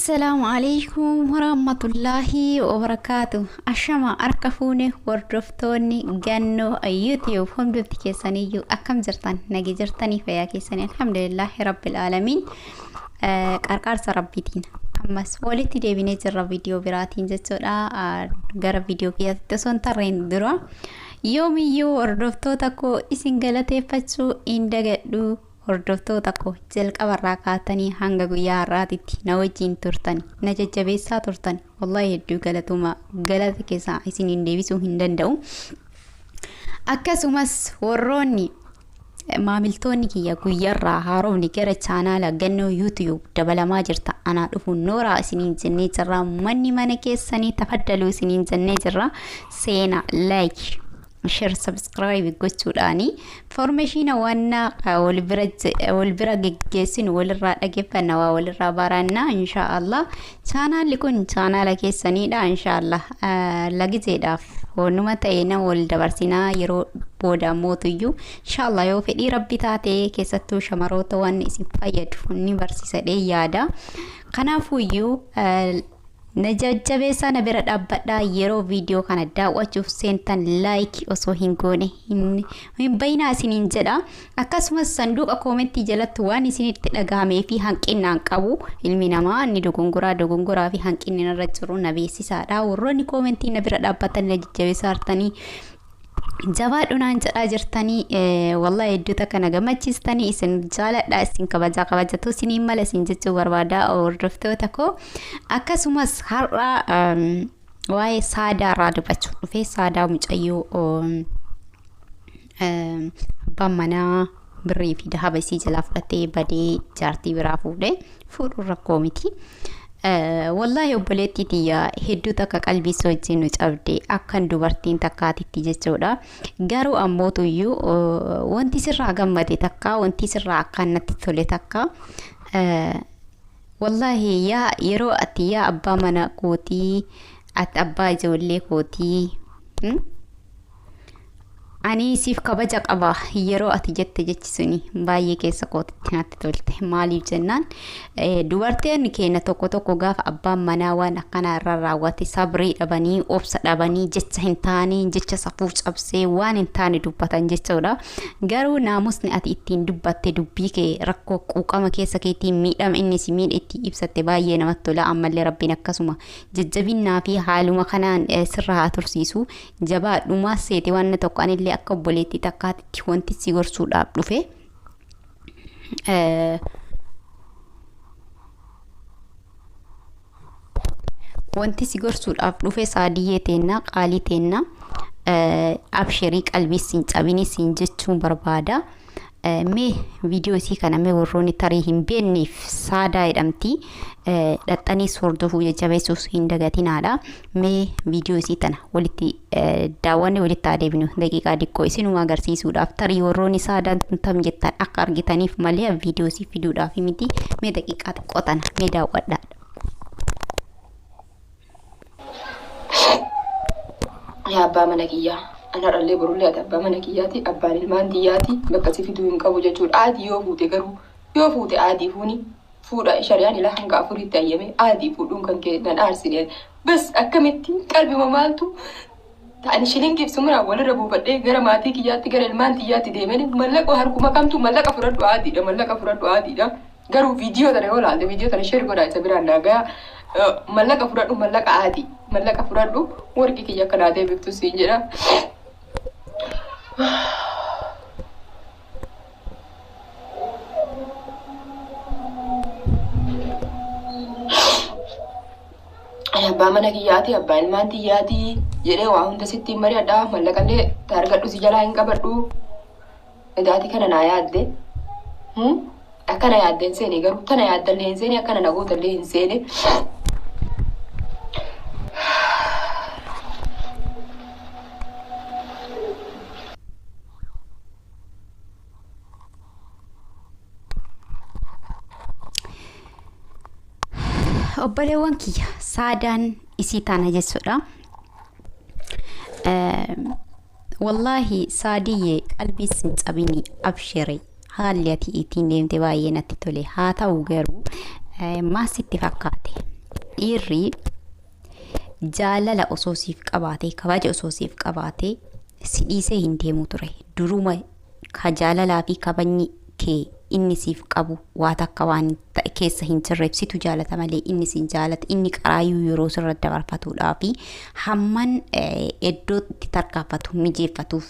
Assalaamu alaikum warahmatullaahi wabarakaatu. Ashama harka fuune hordoftoonni gannoo YouTube hundumti keessaniyyuu akkam jirtan nagi jirtanii fayyaa keessanii alhamdulillaahi rabbil aalamiin. Qarqaarsa rabbiitiin ammas walitti deebinee jirra viidiyoo biraatiin jechuudha. Gara viidiyoo kiyyaatti osoo hin tarreen dura yoomiyyuu hordoftoota koo isin galateeffachuu hin dagadhu. Hordoftoota koo jalqabarraa kaatanii hanga guyyaa har'aatitti na wajjin turtan na jajjabeessaa turtan wallahi hedduu galatuma galata keessaa isiniin deebisuu hin danda'u. Akkasumas warroonni maamiltoonni kiyya guyyaarraa haaromni gara chaanaala gannoo YouTube dabalamaa jirta anaa dhufu nooraa isiniin jennee jirra manni mana keessanii tafaddaluu isiniin jennee jirra seena like share subscribe gochuudhaani formeeshiina wanna wal bira wal bira geggeessinu walirraa dhageeffanna waa walirraa baranna inshaallah chaanaalli kun chaanaala keessaniidha inshaallah lagizeedhaaf wannuma ta'e nama wal dabarsinaa yeroo booda mootuyyuu inshaallah yoo fedhii rabbi taate keessattuu shamaroota waan isin fayyadu ni barsiisadhee yaada kanaafuyyuu na jajjabeessaa na bira dhaabbadhaa yeroo viidiyoo kana daawwachuuf seentan like osoo hin goone hin bayinaa isiniin jedha. Akkasumas sanduuqa koomentii jalatti waan isinitti dhagahamee fi hanqinaan qabu ilmi namaa inni dogongoraa dogongoraa fi hanqinni irra jiru na beeksisaadha. Warroonni koomentii na bira dhaabbatan na jajjabeessaa jirtanii jabaadhu naan jedhaa jirtanii wallahi hedduu takka na gammachiistanii isin jaaladha isin kabajaa kabajatu isiniin mala isin jechuu barbaada hordoftoota koo. Akkasumas har'a waa'ee saadaa irraa dubbachuuf dhufe saadaa mucayyoo abbaan manaa birrii fi dahaba isii jalaa fudhatee badee jaartii biraa fuudhe fuudhuun rakkoo miti. Wallaahi obboleettii tiyya hedduu takka qalbii si wajjin nu cabde akkan dubartiin takkaatitti jechuudha. Garuu ammootuyyuu wanti sirraa gammade takka wanti sirraa akkaan natti tole takka wallaahi yaa yeroo ati yaa abbaa mana kootii ati abbaa ijoollee kootii Ani siif kabaja qaba yeroo ati jette jechi suni baay'ee keessa kootitti natti tolte. Maaliif jennaan dubartiin keenya tokko tokko gaafa abbaan manaa waan akkanaa irra raawwate sabrii dhabanii obsa dhabanii jecha hin taane jecha safuu cabsee waan hin taane dubbatan jechuudha. Garuu naamusni ati ittiin dubbatte dubbii kee rakkoo quuqama keessa keetiin miidhama inni si miidhe itti ibsatte baay'ee namatti tola. Ammallee rabbiin akkasuma jajjabinnaa fi haaluma kanaan sirra haa tursiisu. Jabaadhu maal seete waan tokko anillee akka obboleettii takkaatitti wanti si gorsuudhaaf dhufe. Wanti si gorsuudhaaf dhufe saadiyyee teenna qaalii teenna abshirii qalbii siin cabini siin jechuun barbaada. Mee viidiyoo isii kana mee warroonni tarii hin beekneef saadaa jedhamti. Dhaxxaniis hordofuu jajjabeessuus hin dagatinaadha. Mee viidiyoo isii tana walitti daawwanne walitti haa deebinu daqiiqaa diqqoo isinuma agarsiisuudhaaf tarii warroonni saadaan tun tam jettan akka argitaniif malee viidiyoo isii fiduudhaaf miti. Mee daqiiqaa xiqqoo tana mee daawwadhaa. Yaa abbaa mana kiyyaa an har'allee borullee ati abbaa mana kiyyaati abbaan ilmaan tiyyaati bakka si fiduu hin qabu jechuudha. Aadii yoo fuute garuu yoo fuute aadii fuuni fuudha shari'aan ilaa hanga afuriitti hayyame aadii fuudhuun kan kee nan aarsine bas akkamitti qalbima maaltu ta'ani shilingiif sumuraa walirra buufadhee gara maatii kiyyaatti gara ilmaan tiyyaatti deemanii mallaqa harkuma kamtu mallaqa fudhadhu aadiidha mallaqa fudhadhu aadiidha. Garuu viidiyoo tana yoo laalte viidiyoo tana share godhaa isa biraan naa gayaa. Mallaqa fudhadhu mallaqa aadii mallaqa fudhadhu warqii kiyya akka naa deebiftu siin jedha. Ani abbaa mana kiyyaati abbaa ilmaan tiyyaati jedhee waa hunda sitti hin mari'adha mallaqallee taargadhu si jalaa hin qabadhu. Edaati kana naa yaadde. Akkana yaadde hin seene garuu tana yaaddallee hin seene akkana na gootallee hin seene. Obboleewwan kiyya saadaan isii tana jechuudha. Wallaahi saadiyyee qalbii sin cabini abshiri haalli ati ittiin deemte baay'ee natti tole haa ta'u garuu maal sitti fakkaate Dhiirri jaalala osoo siif qabaatee, kabaja osoo siif qabaatee si dhiisee hin deemu ture. Duruma ka jaalalaa fi kabajni kee inni siif qabu waa takka waan ta'e keessa hin jirreef situ jaalata malee inni sin jaalata. Inni qaraayyuu yeroo sirra dabarfatuudhaa fi hamman iddoo itti tarkaanfatu mijeeffatuuf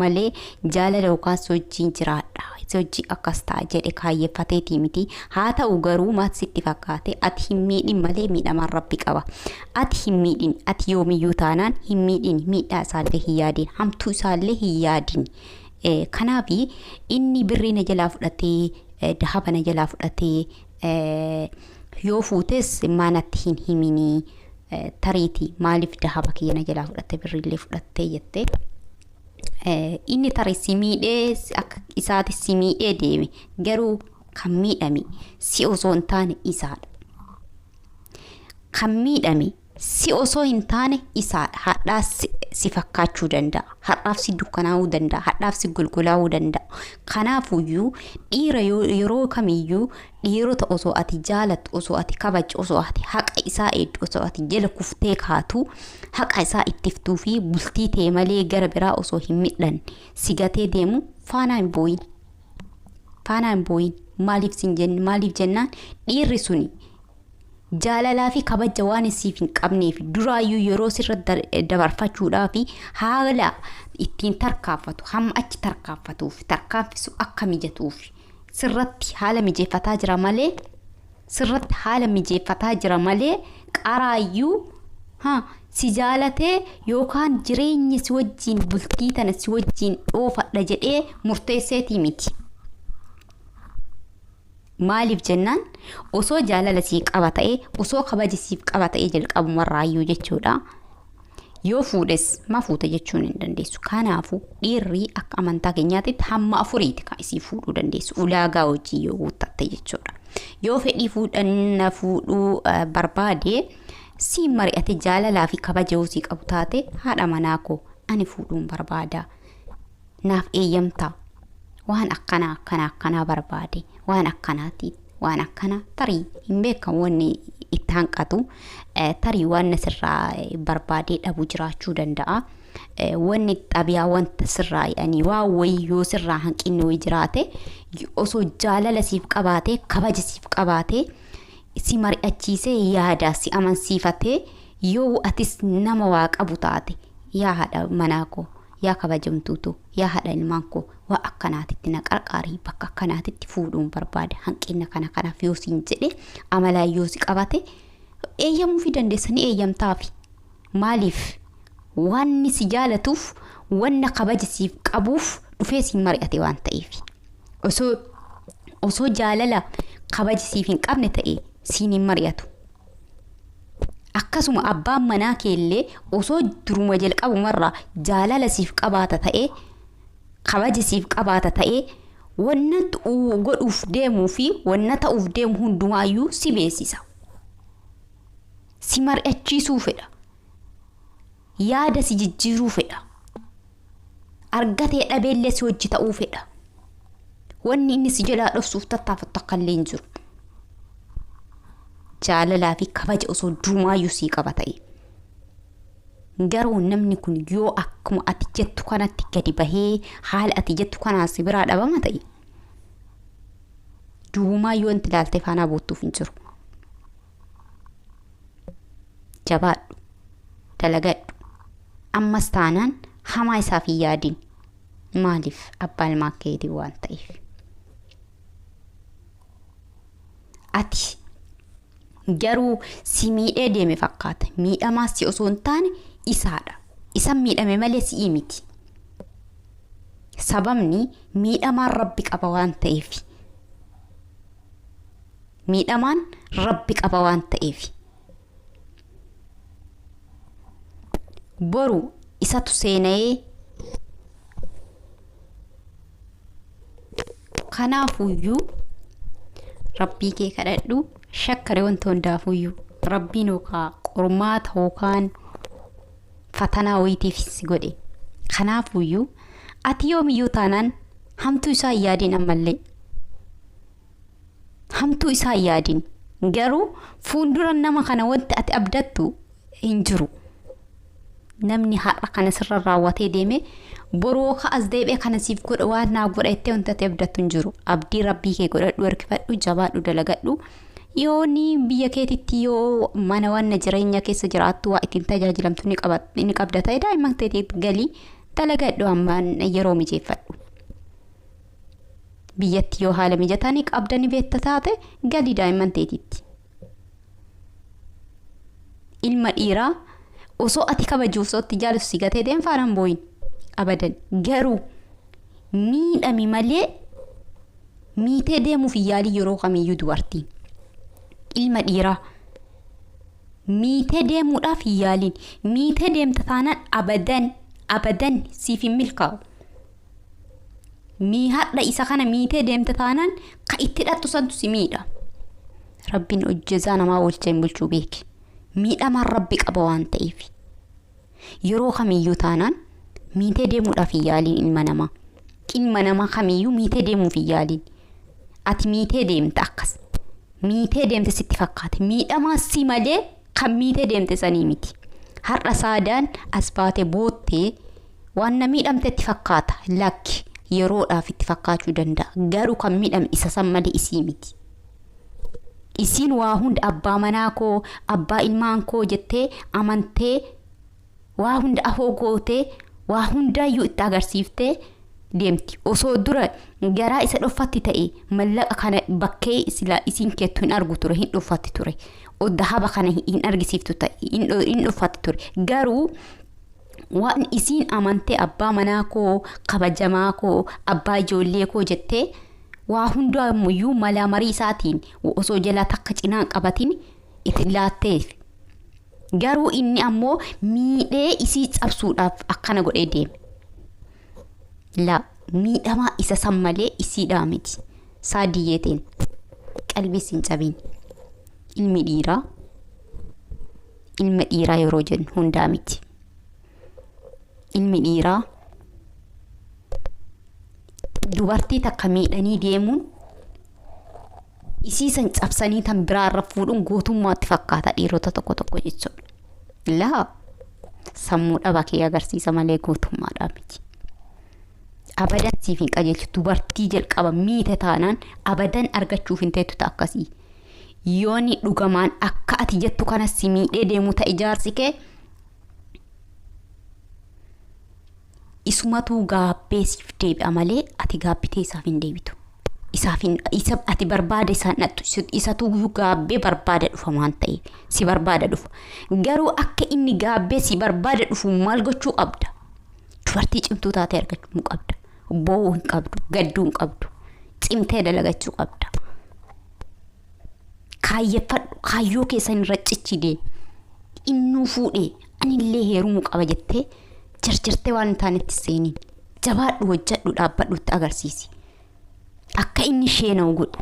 malee jaalala yookaan sochiin jiraadha, sochii akkas ta'a jedhe kaayeffateetii miti. Haa ta'u garuu maal sitti fakkaate? Ati hin miidhin malee miidhamaan Rabbi qaba. Ati hin miidhin, ati yoomiyyuu taanaan hin miidhin, miidhaa isaallee hin yaadin, hamtuu isaallee hin yaadin. Kanaaf inni birrii na jalaa fudhatee, dahaba na jalaa fudhatee, yoo fuutes maanatti hin himinii, tariitii maaliif dahaba kiyya na jalaa fudhatte, birriillee fudhattee jettee, inni tarii si miidhee, akka isaati si miidhee deeme, garuu kan miidhame si osoo hin taane isaadha. Kan miidhame si osoo hin taane isaadha. Hadhaaf si fakkaachuu danda'a. Hadhaaf si dukkanaa'uu danda'a. Hadhaaf si golgolaa'uu danda'a. Kanaafuyyuu dhiira yeroo kamiyyuu dhiirota osoo ati jaalattu, osoo ati kabajju, osoo ati haqa isaa eegdu, osoo ati jala kuftee kaatu, haqa isaa ittiftuu fi bultii tee malee gara biraa osoo hin miidhanne si gatee deemu faanaa hin boo'in. Faanaa hin boo'in. Maaliif sin jenne? Maaliif jennaan, dhiirri suni jaalalaa fi kabaja waan siif hin qabneef duraayyuu yeroo sirra dabarfachuudhaa fi haala ittiin tarkaanfatu hamma achi tarkaanfatuuf tarkaanfisu akka mijatuuf sirratti haala mijeeffataa jira malee, sirratti haala mijeeffataa jira malee, qaraayyuu si jaalatee yookaan jireenya si wajjiin, bultii tana si wajjiin dhoofadha jedhee murteesseetii miti. Maaliif jennaan, osoo jaalala sii qaba ta'ee, osoo kabaja siif qaba ta'ee jalqabumarraayyuu jechuudha. Yoo fuudhes ma fuute jechuun hin dandeessu. Kanaafuu dhiirri akka amantaa keenyaatitti hamma afuriiti kan isii fuudhuu dandeessu. Ulaagaa hojii yoo guuttatte jechuudha. Yoo fedhii fuudhanna fuudhuu barbaade siin mari'ate, jaalalaa fi kabaja yoo sii qabu taate, haadha manaa koo ani fuudhuun barbaada. Naaf eeyyamtaa? Waan akkanaa akkanaa akkanaa barbaade, waan akkanaati, waan akkanaa tarii hin beekamu, wanni itti hanqatu tarii waan sirraa barbaadee dhabu jiraachuu danda'a. Wanni xabiyaa wanta sirraa jedhanii waan wayii yoo sirraa hanqinni wayii jiraate, osoo jaalala siif qabaatee, kabaja siif qabaatee, si mari'achiisee, yaada si amansiifatee, yoo atis nama waa qabu taate, yaa haadha manaa koo, yaa kabajamtuutu, yaa haadha ilmaan koo, waa akkanaatitti na qarqaarii, bakka akkanaatitti fuudhuun barbaada, hanqina kana kanaaf yoo siin jedhe, amalaan yoo si qabate, eeyyamuufi dandeessa, ni eeyyamtaafi. Maaliif? Wanni si jaalatuuf, wanna kabaja siif qabuuf dhufee siin mari'ate waan ta'eef. Osoo jaalala kabaja siif hin qabne ta'e siin hin mari'atu. Akkasuma abbaan manaa keellee osoo duruma jalqabumarraa jaalala siif qabaata ta'ee, kabaja siif qabaata ta'ee, wanna godhuuf deemuu fi wanna ta'uuf deemu hundumaayyuu si beeksisa. Si mari'achiisuu fedha. Yaada si jijjiiruu fedha. Argatee dhabeellee si hojii ta'uu fedha. Wanni inni si jalaa dhoksuuf tattaafatu takka illee hin jiru. Jaalalaa fi kabaja osoo durumaayyuu sii qaba ta'e. Garuu namni kun yoo akkuma ati jettu kanatti gadi bahee haala ati jettu kanaan si biraa dhabama ta'e, duwwumaayyuu wanti ilaaltee faanaa boottuuf hin jiru. Jabaadhu. Dalagadhu. Ammas taanaan hamaa isaaf hin yaadin. Maaliif? Abbaa ilmaan keetii waan ta'eef. Ati garuu si miidhee deeme fakkaata. Miidhamaa si osoo hin taane isaadha. Isan miidhame malee si'ii miti. Sababni miidhamaan Rabbi qaba waan ta'eef. Miidhamaan Rabbi qaba waan ta'eef. Boru isatu seena'ee. Kanaafuyyuu Rabbii kee kadhadhu, shakkare wanta hundaafuyyuu Rabbiin yookaan qormaata yookaan fatanaa wayiitiif si godhe. Kanaafuyyuu ati yoomiyyuu taanaan hamtuu isaa hin yaadin ammallee. Hamtuu isaa hin yaadin. Garuu fuuldura nama kana wanti ati abdattu hin jiru. Namni har'a kana sirra raawwatee deeme boroo as deebi'ee kana siif godha waan naa godha jettee wanti ati abdattu hin jiru. Abdii rabbii kee godhadhu, harkifadhu, jabaadhu, dalagadhu. Yoo ni biyya keetitti yoo mana wanna jireenya keessa jiraattu waa ittiin tajaajilamtu ni qabda ta'e daa'imman keetiif galii dalagadhu ammaan yeroo mijeeffadhu. Biyyatti yoo haala mijataa ni qabda ni beekta taate galii daa'imman teetitti. Ilma dhiiraa osoo ati kabajuuf osoo itti jaalatu si gatee deem faana hin boo'in abadan. Garuu miidhami malee miitee deemuuf hin yaalii yeroo kamiyyuu dubartiin. Ilma dhiiraa miitee deemuudhaaf hin yaaliin. Miitee deemta taanaan abadan abadan siif hin milkaa'u. Mii hadha isa kana miitee deemta taanaan ka itti hidhattu santu si miidha. Rabbiin hojjezaa namaa oolchee hin bulchuu beeki. Miidhamaan rabbi qaba waan ta'eef. Yeroo kamiyyuu taanaan miitee deemuudhaaf hin yaaliin ilma namaa. Ilma namaa kamiyyuu miitee deemuuf hin yaaliin. Ati miitee deemta akkas. Miitee deemte sitti fakkaate. Miidhamaa si malee kan miitee deemte sanii miti. Har'a saadaan as baate boottee waan na miidhamte itti fakkaata. Lakki yeroodhaaf itti fakkaachuu danda'a. Garuu kan miidhame isa san malee isii miti. Isiin waa hunda abbaa manaa koo, abbaa ilmaan koo jettee amantee waa hunda afoo gootee waa hundaayyuu itti agarsiiftee deemti. Osoo dura garaa isa dhoffatti ta'e mallaqa kana bakkee sila isiin keettu hin argu ture, hin dhoffatti ture. Dahaba kana hin argisiiftu ta'e hin dhoffatti ture. Garuu waan isiin amantee abbaa manaa koo, kabajamaa koo, abbaa ijoollee koo jettee waa hundaayyuu malaa marii isaatiin osoo jalaa takka cinaa qabatin itti laatteef. Garuu inni ammoo miidhee isii cabsuudhaaf akkana godhee deeme. La miidhamaa isa san malee isiidhaa miti. Saadiyyeetiin qalbii siin cabin. Ilmi dhiiraa ilma dhiiraa yeroo jennu hundaa miti. Ilmi dhiiraa dubartii takka miidhanii deemuun isii san cabsanii tan biraarra fuudhuun gootummaatti fakkaata dhiirota tokko tokko jechuudha. Laa sammuu dhaba kee agarsiisa malee gootummaadhaa miti. Abadan siif hin qajeelchu dubartii jalqaba miite taanaan abadan argachuuf hin teettu ta'a akkasii. Yooni dhugamaan akka ati jettu kana si miidhee deemu ta'e jaarsi kee isumatu gaabbee siif deebi'a malee ati gaabbitee isaaf hin deebitu. Isaaf hin isa ati barbaada isaan dhattu isatu gaabbee barbaada dhufa waan ta'eef si barbaada dhufa. Garuu akka inni gaabbee si barbaada dhufu maal gochuu qabda? Dubartii cimtuu taatee argachuu qabda. Boo'uu hin qabdu, gadduu hin qabdu. Cimtee dalagachuu qabda. Kaayyeffadhu, kaayyoo keessan irra cichi deemi. Innuu fuudhee anillee heerumuu qaba jettee jarjartee waan hin taanetti seeniin. Jabaadhu, hojjedhu, dhaabbadhu itti agarsiisi. Akka inni sheena'u godhu.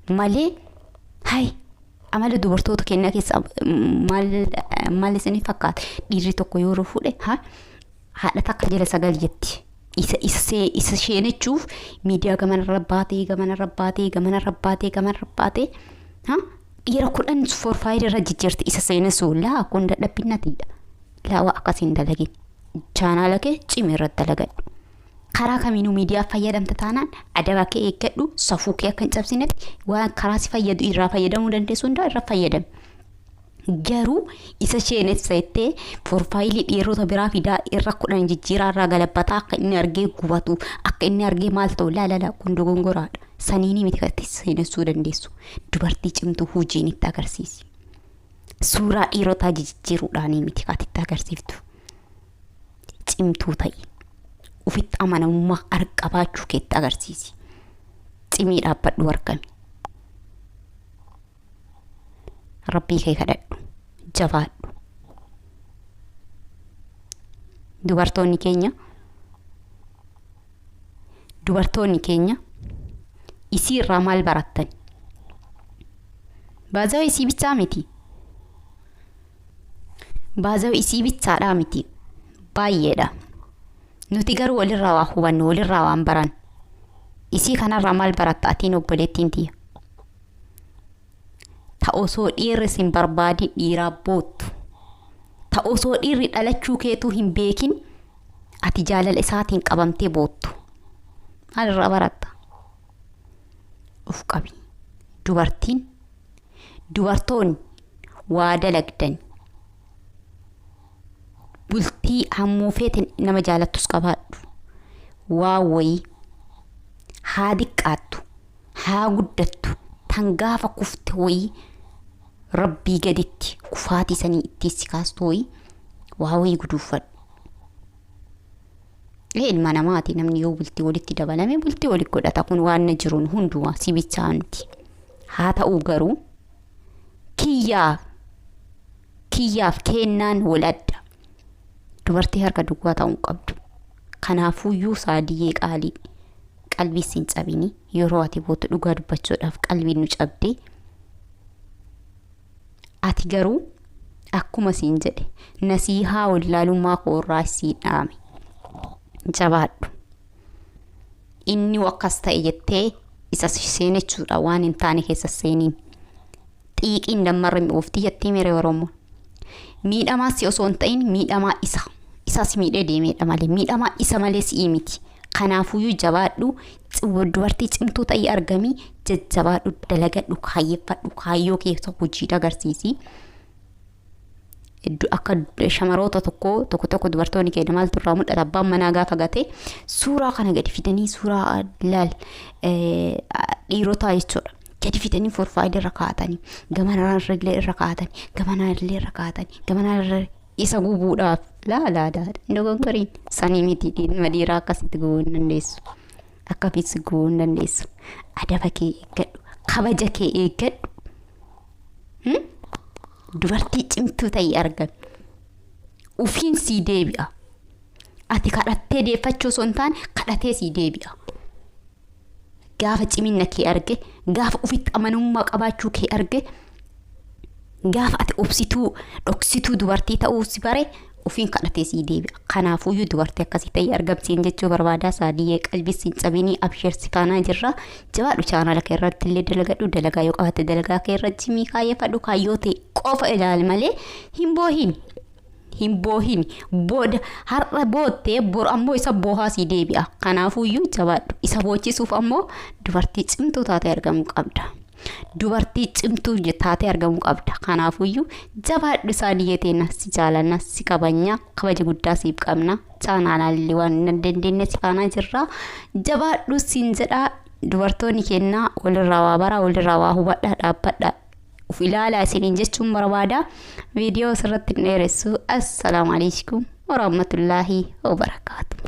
Malee hay amala dubartoota keenyaa keessa maal maal isinii fakkaata? Dhiirri tokko yeroo fuudhe haadha takka jala sagal jetti. Isa isa isa sheenachuuf miidiyaa gamanarra baatee gamanarra baatee gamanarra baatee gamanarra baatee dhiira 10 forfaayilii irra jijjiirti isa seenessu laa kun dadhabbinnatiidha. Laa waa akkasii hin dalagin. Chaanaala kee cimi irratti dalagadhu. Karaa kamiinuu miidiyaa fayyadamta taanaan adaba kee eeggadhu, safuu kee akka hin cabsinetti waan karaa si fayyadu irraa fayyadamuu dandeessu hundaa irra fayyadami. Garuu isa sheenessa jettee forfaayilii dhiirota biraa fidaa irra 10 jijjiiraa irraa galabbataa akka inni argee gubatu akka inni argee maal ta'u laa laa kun dogongoraadha. Saniinii miti kan itti seenessuu dandeessu. Dubartii cimtuu hojiin itti agarsiisi. Suuraa dhiirotaa jijjiiruudhaanii miti kan itti agarsiiftu. Cimtuu ta'i. Ofitti amanamummaa qabaachuu keetti agarsiisi. Cimii dhaabbadhu argami. Rabbii kee kadhadhu. Jabaadhu. Dubartoonni keenya dubartoonni keenya isii irraa maal barattan? Baazawaa isii bichaa miti. Baazawaa isii bichaadhaa miti. Baay'eedha. Nuti garuu walirraa waa hubannu, walirraa waan baran. Isii kanarraa maal baratta atiin obboleettiin tiyya? Ta osoo dhiirri sin barbaadin dhiiraa boottu. Ta osoo dhiirri dhalachuu keetuu hin beekin ati jaalala isaatiin qabamtee boottu. Maalirraa baratta? Of qabi. Dubartiin dubartoonni waa dalagdan bultii hammuu feete nama jaalattus qabaadhu. Waa wayii haa diqqaattu haa guddattu tan gaafa kufte wayii rabbii gaditti kufaatii sanii ittiin si kaastu wayii waa wayii guduunfadhu. Ee ilma namaati namni yoo bultii walitti dabalame bultii walitti godhata kun waan na jiruun hundumaa si bichaa miti. Haa ta'u garuu kiyyaaf kiyyaaf kennaan waladda. Dubartii harka duwwaa ta'uu hin qabdu. Kanaafuyyuu saadiyyee qaalii qalbii siin cabini yeroo ati bootu dhugaa dubbachuudhaaf qalbiin nu cabdee ati garuu akkuma siin jedhe nasiihaa wallaalummaa koorraa siin dhaame. Jabaadhu. Inni akkas ta'e jettee isa seenechuudha waan hin taane keessa seeniin. Xiiqiin dammarra mi'oofti jettee mere Oromoon. Miidhamaa si osoo hin ta'in miidhamaa isa. Isas miidhee deemeedha malee miidhamaa isa malee si'ii miti. Kanaafuyyuu jabaadhu dubartii cimtuu ta'ii argamii jajjabaadhu dalagadhu kaayyeffadhu kaayyoo keessa hojii agarsiisi. Akka shamaroota tokko tokko tokko dubartoonni keenya maaltu irraa mul'ata abbaan manaa gaafa gate suuraa kana gadi fidanii suuraa laal dhiirotaa jechuudha. Gadi fidanii forfaayilii irra kaa'atanii gamanaa illee irra kaa'atanii gamanaa illee irra kaa'atanii gamanaa irra isa gubuudhaaf laa laa laa dogongoriin sanii miti ilma dhiiraa akkasitti gubuu hin dandeessu. Akkasitti gubuu hin dandeessu. Adaba kee eeggadhu kabaja kee eeggadhu. Dubartii cimtuu ta'ii argami. Ufiin sii deebi'a. Ati kadhattee deeffachuu osoo hin taane kadhatee sii deebi'a. Gaafa cimina kee arge, gaafa ofitti amanamummaa qabaachuu kee arge, gaafa ati obsituu dhoksituu dubartii ta'uu si bare ofiin kadhatee sii deebi'a. Kanaafuyyuu dubartii akkasii ta'ii argamsiin jechuu barbaadaa saadiyyee qalbii siin cabinii absheer si faanaa jirra. Jabaadhu chaanaala kee irratti illee dalagadhu dalagaa yoo qabaatte dalagaa kee irratti cimii kaayyeffadhu kaayyoo ta'e qofa ilaali malee hin boohin. Hin boohin booda har'a boottee bor ammoo isa boohaa sii deebi'a. Kanaafuyyuu jabaadhu isa boochisuuf ammoo dubartii cimtuu taatee argamuu qabda. Dubartii cimtuu taatee argamuu qabda. Kanaafuyyuu jabaadhu saadiyyee teenya si jaalanna si kabajna kabaja guddaa siif qabna. Chaanaalaallee waan hin dandeenye si faanaa jirra. Jabaadhu siin jedhaa dubartoonni kennaa walirraa waa baraa walirraa waa hubadhaa dhaabbadhaa. Uf ilaalaa isiniin jechuun barbaada. Viidiyoo asirratti hin dheeressu. Assalaamu alaikum warahmatullaahi wabarakaatu.